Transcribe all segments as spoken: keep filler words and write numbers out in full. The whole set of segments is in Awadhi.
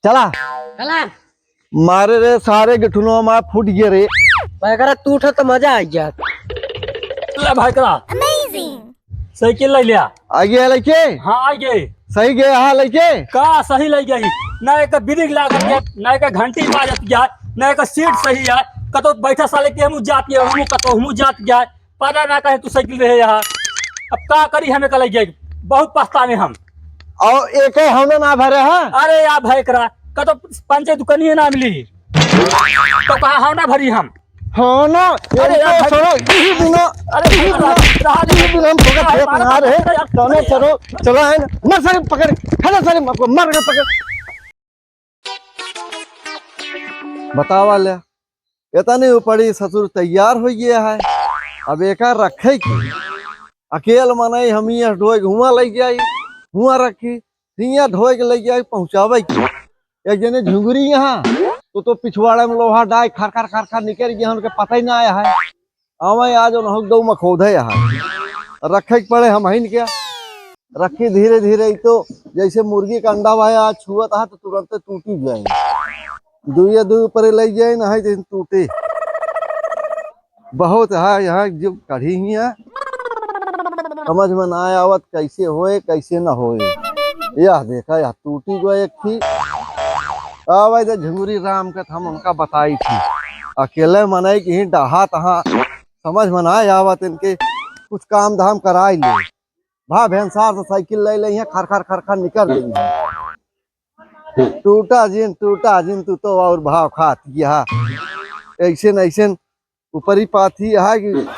चला। चला। मारे रे सारे गिठुनो मार फूट गए रे। भाई करा तू उठा तो मजा आ गया। ले भाई करा। Amazing। साइकिल ले लिया। आ गया लेके? हाँ, आ गए। सही गया, हाँ, लेके? का सही ले गई? ना एक ब्रेक लागत है, ना एक घंटी बाजत है, ना एक सीट सही है। कतो बैठा साले के हमू जात है, हमू कतो हमू जात है। पता ना कहे तू साइकिल रहे यहाँ। अब का करी, हमें का ले गई? बहुत पछतावे हम। और एक ही हमने ना भरे, हाँ? अरे यार भाई करा, कतो पंचे दुकानिए ना मिली। तो कहा हम ना भरी हम। हाँ ना, अरे यार, इनको भाई। छोड़ो, यही बिना, अरे यही बिना, रहा दे। यही बिना हम पकड़ अरे, खेत मारा ना रहे। यार, चलो, अरे, चलो, चलो, है ना, मार सारे पकड़, है ना सारे, आपको मार के पकड़। बतावा ले, इतनी ऊपरी ससुर तैयार हो गया है, अब एका रखे की? अकेल मनई हम यहाँ ढोए के हुआं लइ जाई, हुआं रखी, हियां ढोए के लइ जाई, पहुँचावे की। एक जने झुंगरी यहाँ, तो, तो पिछवाड़े में लोहा डाई खर खर खर खर निकल गया, उनके पता ही ना आया है। आवे आज उन्हों दो मखोधे यहाँ रखे के पड़े हम ही क्या। रखी धीरे धीरे, ई तो जैसे मुर्गी का अंडा भाई आज छुअत है तो तुरंत टूटी जाए। दुइया दुइ ऊपर लइ जाए ना है जैसे टूटे। बहुत है यहाँ जो कढ़ी ही है, समझ में ना आवत कैसे होए कैसे ना होए। यह देखा, यह टूटी गो एक थी। आवे दे झुंगरी राम के, हम उनका बताई थी। अकेले मनई की ही डहा तहा समझ में ना आवत इनके, कुछ काम धाम कराई ले। भा भेंसार से साइकिल ले ले, खर खर खर खर निकल रही है। टूटा जिन, टूटा जिन, तू तो और भाव खात गया। ऐसे न ऐसे ऊपरी पाथी है कि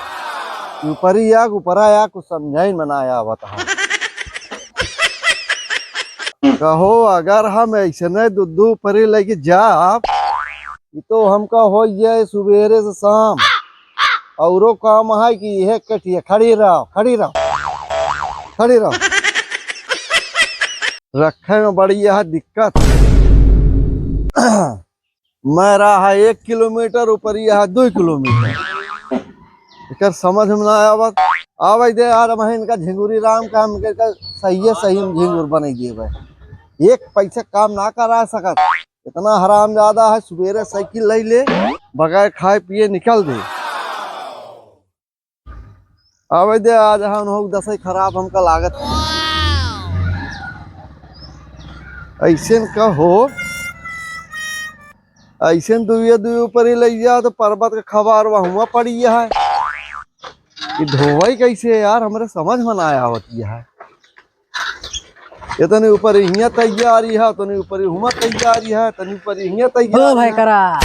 ऊपरी आग, ऊपरा आग, कुछ समझाई में ना आवत है। कहो, अगर हम ऐसने दू दू ऊपरी लेके जाब, ई तो हमका हो जाए सुबेरे से शाम। औरो काम है कि यह कटिया, खड़ी रहो, खड़ी रहो, खड़ी रहो। रखे में बड़ी यह दिक्कत। मैं रहा है एक किलोमीटर, ऊपर यह है दो किलोमीटर। एकर समझ में ना आवत। आवे दे यार, हम इनका झिंगुरी राम का, हम इनका सही है, सही में झिंगुर बने दिए भाई। एक पैसा काम ना करा सकत। इतना हरामजादा है, सुबेरे साइकिल ले ले, बगैर खाए पिए निकल दे। आवे दे, आज हम हो दसई खराब हमका लागत। ऐसे न कहो, ऐसे न दुइये दुइये ऊपर ही लइ जा तो पर्वत का खबार वहुआ पड़ी है। ये ढोवई कैसे है यार, हमरे समझ में ना आवत है। इतने ऊपर हियाँ तैयारी है, उतने ऊपर हुआ तैयारी है, उतने ऊपर हियाँ तैयारी ओ भाई है। करा।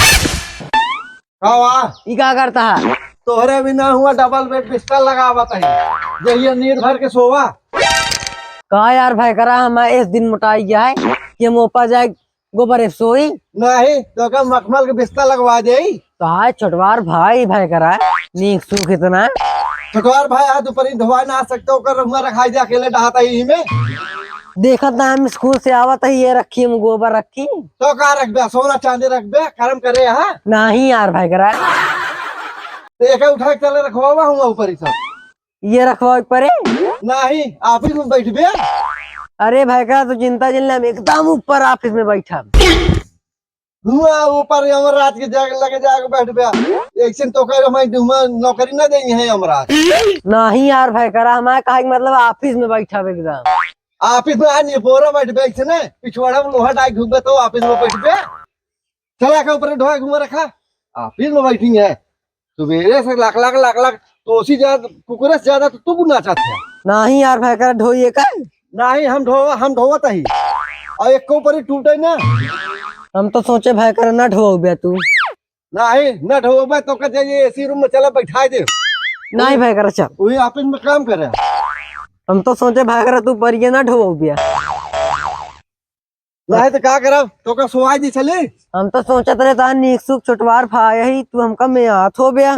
का वा? ई का करता है? तोहरे बिना हुआ डबल बेड बिस्तर लगावत है, जहिया नींद भर के सोवा। का यार भाई करा, हम इस दिन मोटाई गया है कि हम ओपा जाए गोबर सोई। नहीं, तो का मखमल के बिस्तर लगवा दे। तो हाय छोटवार भाई, भाई करा, नीक सूख इतना। छोटवार भाई, आज ऊपर ही धोवा ना सकते, ओकर रहुआ रखाई दे, अकेले डहात ही में। देखत ना हम स्कूल से आवत ही, ये रखी हम गोबर रखी। तो का रखबे, सोना चांदी रखबे, कर्म करे, हाँ? नहीं यार भाई करा। तो एक उठा के चले रखवावा हूँ ऊपर ही सब। ये रखवावे के परे? नहीं, ऑफिस में बैठबे। अरे भाई का, तू चिंता जिन ले, हम एकदम ऊपर ऑफिस में बैठब। हुआ ऊपर यमराज के जाके लगे जाके बैठबे। एक दिन तो कह रहे, "मैं हुआ नौकरी ना देंगे हैं यमराज।" नहीं यार भाई करा, हमारे कहे के मतलब ऑफिस में बैठब एकदम। ऑफिस में आज निपोरा बैठबे, एक ने पिछवाड़ा में लोहा डाल घूमबे तो ऑफिस में बैठबे। चला के ऊपर ढोए घूम रखा, ऑफिस में बैठी है। सुबेरे से लाख लाख लाख लाख, तो उसी ज्यादा, कुकुरे से ज्यादा तो तू नाचत है। नहीं यार भाई करा, ढोइए का? नहीं, हम ढोवा, हम ढोवत ही। और एक को ऊपर ही टूटे ना। हम तो सोचे भाई करा ना ढोबे तू। नहीं, ना ढोबे तो का जाइए एसी रूम में चला बैठा दे। नहीं भाई करा चल। वही ऑफिस में काम करे। हम तो सोचे भाई करा तू परिये ना ढोबे। नहीं तो का करब, तो का सोवाई दी चले? हम तो सोचत रहे ता नीक सुख छोटवार भाई ही, तू हमका में हाथ हो बे।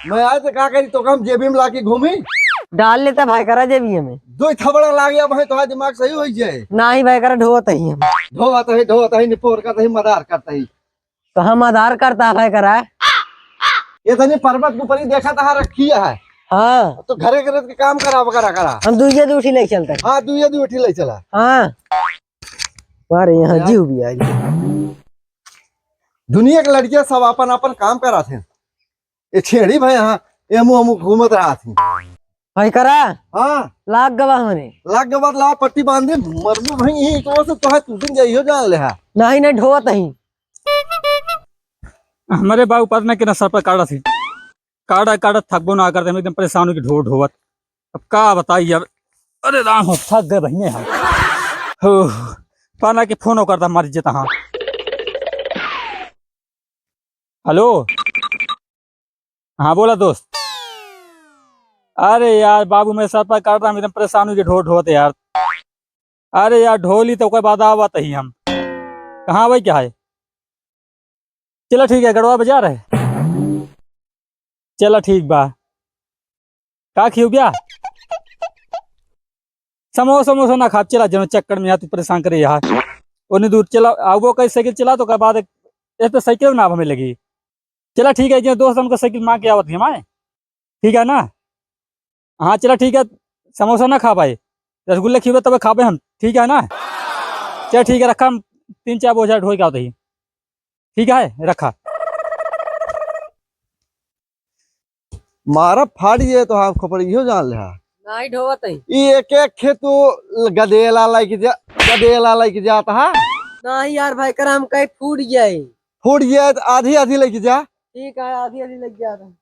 मैं आज तो का करी, तो का हम जेबी में लाके घूमी? डाल लेता भाई करा जेबी में। दो थबड़ा लाग गया भाई, तो दिमाग सही हो जाए। नहीं भाई करा, ढोवत ही हम। ढोवत ही, ढोवत ही, निपोर करत ही, मदार करत ही। तो हम मदार करता भाई करा। ये तनी पर्वत के ऊपर ही देखा था रखी है। हाँ। तो घरे घरे के काम करा, करा, करा। हम दुइये दूठी ले चलते। हाँ, दुइये दूठी ले चला। हाँ। अरे यहाँ यार। जीव भी आई। दुनिया के लड़कियां सब अपन अपन काम करात हैं। ये छेड़ी भाई यहाँ एमू हमू घूमत रहत हैं। भाई करा। हाँ। लाग गवा हमरे। लाग गवा, लाओ पट्टी बांध दे, मरबू भाई यही तो से तोहे तू दिन जाइयो जान ले हा। नहीं, नहीं, ढोवत ही। हमरे बाबू पता ना कितना सर पर काढ़ा थी, काढ़ा काढ़ा थकबो ना करते, हम एकदम परेशान हो के ढो ढोवत। अब का बताई यार, अरे राम हो, थक गए बहिने हम। हो, पाना के फोन करता मर जेता हाँ। हेलो, हाँ बोला दोस्त। अरे यार बाबू, मैं सर पर काढ़ा, हम एकदम परेशान हो के ढो ढोवत यार। अरे यार ढोली तो कोई बाद आवत ही हम, कहाँ भाई क्या है? चला ठीक है, गड़वा बाजार है। चला ठीक बा। का खियो गया? समोसा समोसा ना खाब, चला जनो चक्कर में यहाँ तू परेशान करे यहाँ। ओने दूर चला, आउबो कई साइकिल चला तो का बाद एक, एक तो साइकिल ना हमें लगी। चला ठीक है, जो दोस्त हमको साइकिल मांग के आवत है हमारे, ठीक है ना? हाँ चला ठीक है, समोसा ना खा पाए, रसगुल्ला खियो तब खाबे हम, ठीक है ना? चल ठीक है, रखा हम तीन चार बोझा ढोई के आवत ही। ठीक है, रखा। मारा फाड़ ये तो हाँ खोपड़ी इहो जान ले हा। नहीं ढोवत ही। ई एक एक खेत तू गदेला लेके जा, गदेला लेके जात हा। नहीं यार भाई, कर हम कहीं फूट जाए। फूट जाए तो आधी आधी लेके जा। ठीक है, आधी आधी लेके जात है।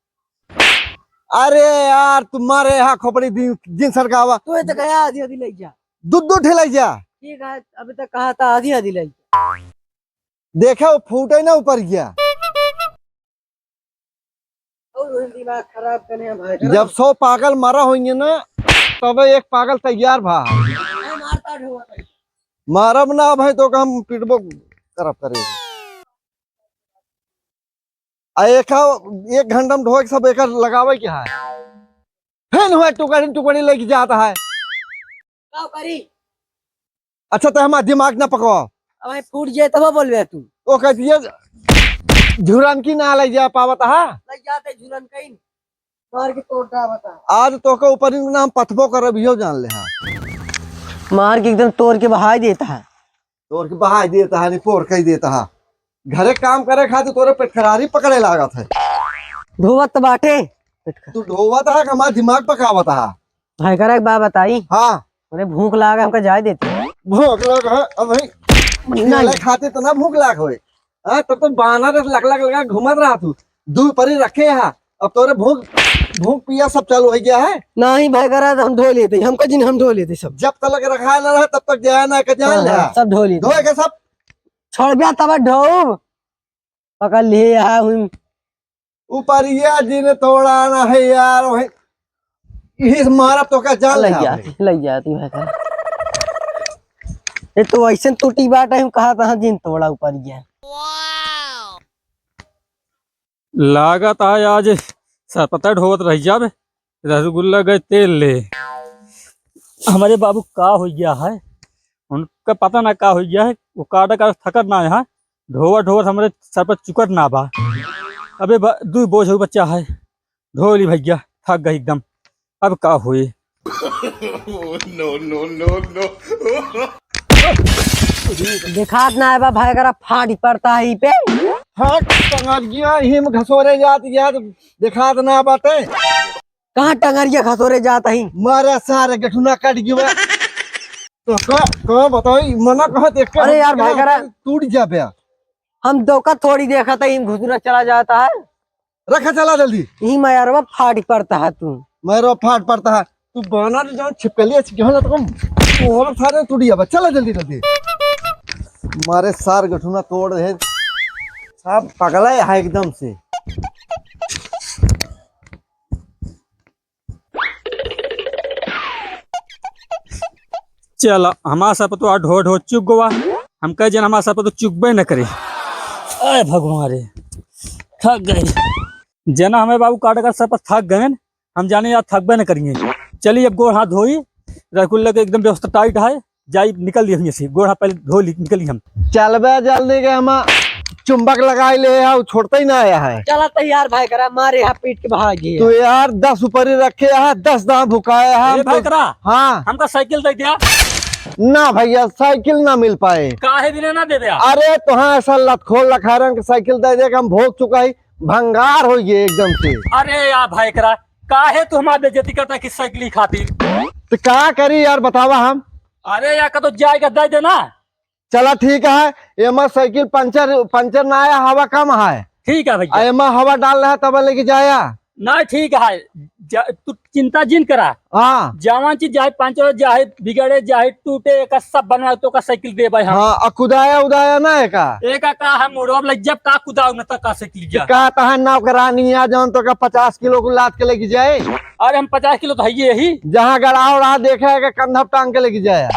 अरे यार, तुम्हारे यहाँ खोपड़ी दिन, दिन सरकावा। तू तो कहा आधी आधी लेके जा। दू दू ठे लेके जा। ठीक है, अभी तक कहा था आधी आधी लेके जा। देखा वो फूटे ना ऊपर गया। और वही दिमाग खराब करने हैं भाई। जब सौ पागल मरा होइहैं ना, तबे एक पागल तैयार भा है। नहीं मारता ढोआ भाई। मारब ना भाई, तो हम पिटबो करब करे। आ एक, एक घंटा में ढोए के सब एकर लगावे के है। फेन हुआ टुकड़ी टुकड़ी लेके जाता है। का करी? अच्छा, तो हमार दिमाग ना पकवाओ। अब भाई फूट जाए तब बोलबे तू। ओ कहती है, झुरन की ना ले जा पावत हा। ले जाते झुरन कहीं, मार के तोड़ डावत हा। आज तोके ऊपर ही ना हम पथबो करब, इहो जान ले हा। मार के एकदम तोड़ के बहाई देता है। तोड़ के बहाई देता है, नहीं पोर कही देता है। घरे काम करे खातिर तोरे पेटखरारी पकड़े लागत है। ढोवत तो बाटे। तू ढोवत हा कि हमार दिमाग पकावत हा? भाई करा एक बात बताई। हाँ। अरे भूख लाग है, हमका जाए देते। भूख लाग है, अब भाई नहीं। खेले खातिर तो ना भूख लाग होए। हाँ, तब तो बानर लक लक लगा घूमत रहा तू। दू परी रखे हा, अब तोरे भूख, भूख पिया सब चालू हो गया है। नहीं भाई करा, हम ढो लेते, हमका जिन हम ढो लेते सब। जब तलक रखा ना रहा तब तक जाया ना के जान हाँ, ले। हाँ, सब ढो लेते। ढोए के सब। छोड़ दिया तब ढोब। पकड़ लिए यहाँ हुई। ऊपरिया जिन तोड़ा ना है यार, वही यही से मारब तो का जान ले ले। जाती, ले जाती भाई का। ये तो ऐसे टूटी बात है, हम कहा था जिन तोड़ा ऊपरिया। लागत है आज सरपता ढोवत रह जाबे, रसगुल्ला गए तेल ले। हमारे बाबू का हो गया है, उनका पता ना का हो गया है, वो काटा काटा थकत ना है, ढोवत ढोवत हमारे सर पर चुकत ना बा। अबे ब-, दू बोझ हो बच्चा है, ढो ली भैया, थक गई एकदम। अब का होई? No, no, no, no। देखात ना है बा भाई, अगर फाटी पड़ता है ई पे। हाँ, टंगरिया ही में घसोरे जात, यार, देखात ना बाटे। कहाँ टंगरिया घसोरे जात ही? मारा सारे गठुना कट गया। तो का, का बताई, मना कहा देख के अरे यार, भाई करा टूट जाबे। हम धोखा थोड़ी देखा था, इन घुसुरा चला जाता है। रखा चला जल्दी। ई मयरवा फाट पड़ता है तू। मयरवा फाट पड़ता है। तू बाना जो जौन छिपकली है, छिपकली है, तो कम। वो सारे टूट गया बा। चला जल्दी, जल्दी। मारे सार गठुना तोड़ रहे। सब पगला है एकदम से। चला, हमार सरपतवा ढो ढो चुक गवा। हम कहे जन हमार सरपत तो चुकबे न करे। अरे भगवान रे, थक गए। जना हमें बाबू काट कर सरपत थक गए, हम जाने यार थकबे न करेंगे। चलिए अब गोड़ हाथ धोई, रसगुल्ला के एकदम व्यवस्था टाइट है, जाई निकल दिए हुए से, गोड़ हाथ पहले धो ली, निकली हम। चलबे जल्दी के हम चुंबक लगाई ले है, छोड़ते ही ना आया है। चला तैयार भाई करा, मारे यहाँ पीट के भाग गए। तू यार दस ऊपर ही रखे है, दस दांव भुकाए है ए हम भाई तो। करा, हाँ। हमका साइकिल दे दिया। ना भैया, साइकिल ना मिल पाए। काहे बिना ना दे दे यार? अरे, तोहाँ ऐसा लतखोर लखारन के साइकिल दे दे के हम भोग चुका ही, भंगार हो गए एकदम से। अरे यार भाई करा, काहे तू हमार बेइज्जती करता कि साइकिल खातिर? तो का करी यार, बतावा हम। अरे यार, का तो जाएगा दे देना। चला ठीक है, एमा साइकिल पंचर, पंचर ना आया, हवा कम है। ठीक है भैया। आ एमा हवा डाल रहा तब लेके जाया। नहीं ठीक है, जा, तू चिंता जिन करा। हाँ। जवान चीज चाहे पंचर हो, चाहे बिगड़े, चाहे टूटे, एका सब बनवा तो का साइकिल देबे हम। हाँ, आ कुदाया उदाया ना है का? एका का हम उड़वा लग जब का कुदाऊ न तक का साइकिल जा। का तहां नौकरानी आ जौन तो का पचास किलो को लाद के लेके जाए। अरे हम पचास किलो तो है ही। जहाँ गड़ा उड़ा देखा है कि कंधा पे टांग के लेके जाए।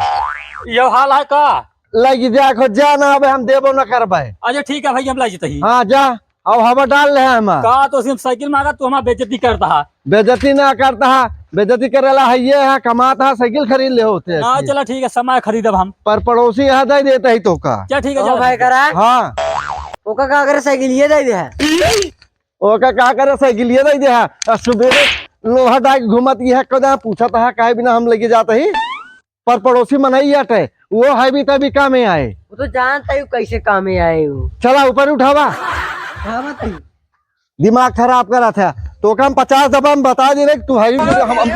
यो हाल है का? लग जाए, खो जा ना, अब हम देबो ना करबे। अच्छा ठीक है भाई, हम लाई जतही। हाँ, जा, अब हवा डाल ले है हमार। का तो सिर्फ साइकिल मांगा, तू हमार बेइज्जती करता है। बेइज्जती ना करता है, बेइज्जती करे ला है ये है, कमाता है, साइकिल खरीद ले होते हैं। हाँ, चला ठीक है, समय खरीदब हम। पर पड़ोसी यहाँ दे देता ही तो का। क्या ठीक है, ओ चला भाई ठीक है। करा। हाँ। ओका का करे, साइकिल ये दे दे है। ओका का करे, साइकिल ये दे दे है। आ सुबेरे लोहा डाल के घूमत ये है, कदा पूछत है, काहे बिना हम लेके जाते ही। पर पड़ोसी मनई अटे, वो है भी तभी कामे आए। वो तो जानता ही कैसे कामे आए वो। चला ऊपर उठावा। उठावा तई। दिमाग खराब करा था। तो का हम पचास दफा हम बता दे रहे कि तू है भी हम, हम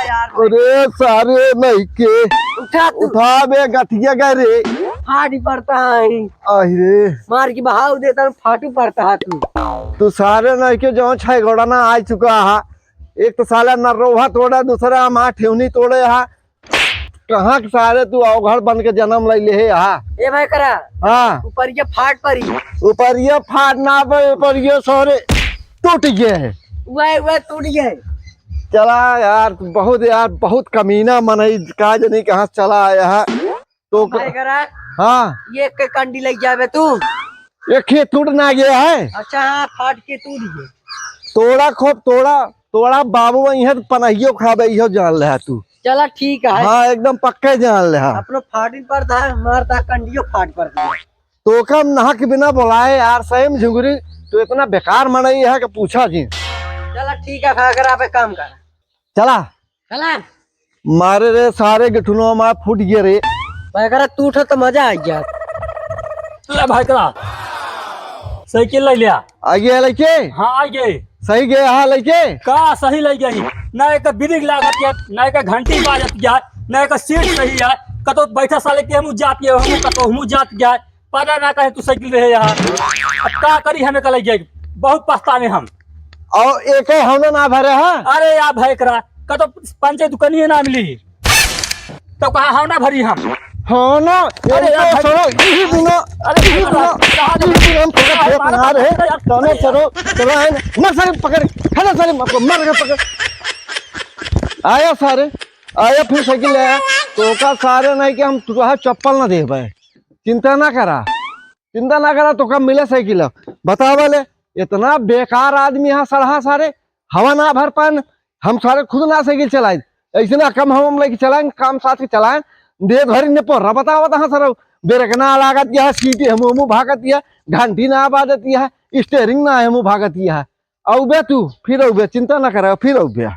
यार। अरे सारे नहीं के। उठा तू। उठा बे गठिया का रे। फाटी पड़ता है। आहि रे। मार की बहाव देता हूँ, फाटू पड़ता है तू। तू सारे नहीं के जो छह घोड़ा ना आ चुका है। एक तो साला नरोहा तोड़ा, दूसरा हमार ठेहुनी तोड़े हा। कहाँ के सारे तू अवघड़ बन के जन्म ले ले हा? ए भाई करा। हाँ। ऊपर ये फाट परी। ऊपर ये फाट ना पे, ऊपर ये सारे टूट गए है। वह, वह टूट गए। चला यार, बहुत यार, बहुत कमीना मनई, का जानी कहाँ से चला आया है। तो क-, भाई करा, हाँ। ये एक के कंडी लग जावे तू। एक ही टूट ना गया है। अच्छा, हाँ, फाट के टूट गए। तोड़ा खूब तोड़ा, तोड़ा बाबू, वहीं है तो पनहियो खाबे, इहो जान ले तू। चला, ठीक है। हाँ, एकदम पक्के जान ले। अपनो फाटिन पर था, मार था, कंडियो फाट पर था। तो कम नहक बिना बोलाए यार, सही में झुंगरी, तू इतना बेकार मनई है कि पूछा जी। चला, ठीक है, अगर आप एक काम कर। चला। चला। मारे रे सारे गिठुनो मार फूट गए रे। भाई करा टूट तो मजा आ गया। ले भाई करा। साइकिल ले लिया। आ गया लेके? हाँ, आ गए। सही गया हाँ लेके? का सही ले गई? ना एक ब्रेक लागत है, ना एक घंटी बाजत है, ना एक सीट सही है। कतो बैठा साले के हमू जात है, हमू कतो हमू जात है। पता ना कहे तू साइकिल रहे यहाँ। अब का करी हमें कल जाए, बहुत पछतावे हम। और एक है होना ना भरे है। अरे यार भाई करा, का तो पंचे दुकानिए ना मिली। तो कहा होना भरी हम। होना, अरे यार भाई। सरो, यही बिना, अरे यही बिना, कहा यही बिना हम थोड़ा अरे खेत मारा ना रहे। अरे यार। तने सरो, चलो है ना, मर सारे पकड़, है ना सारे, मर, मर के पकड़। आया सारे, आया फिर साइकिल ले आया। तो का सारे नहीं कि हम तुझे चप्पल ना दे भाई। चिंता ना करा, चिंता ना करा, तोका मिले साइकिल। बतावा ले, इतना बेकार आदमी है सड़हा सारे, हवा ना भर पान, हम सारे खुद ना साइकिल चलाए। ऐसे ना कम हम, हम लेके चलाएं, काम साथ के चलाएं, दे धरी ने पर बतावा तहाँ सर, ब्रेक ना लागत यह, सीटी हमू हमू भागत यह, घंटी ना बाजत यह, स्टेयरिंग ना हमू भागत यह। अउबे तू, फिर अउबे, चिंता ना करा, फिर अउबे।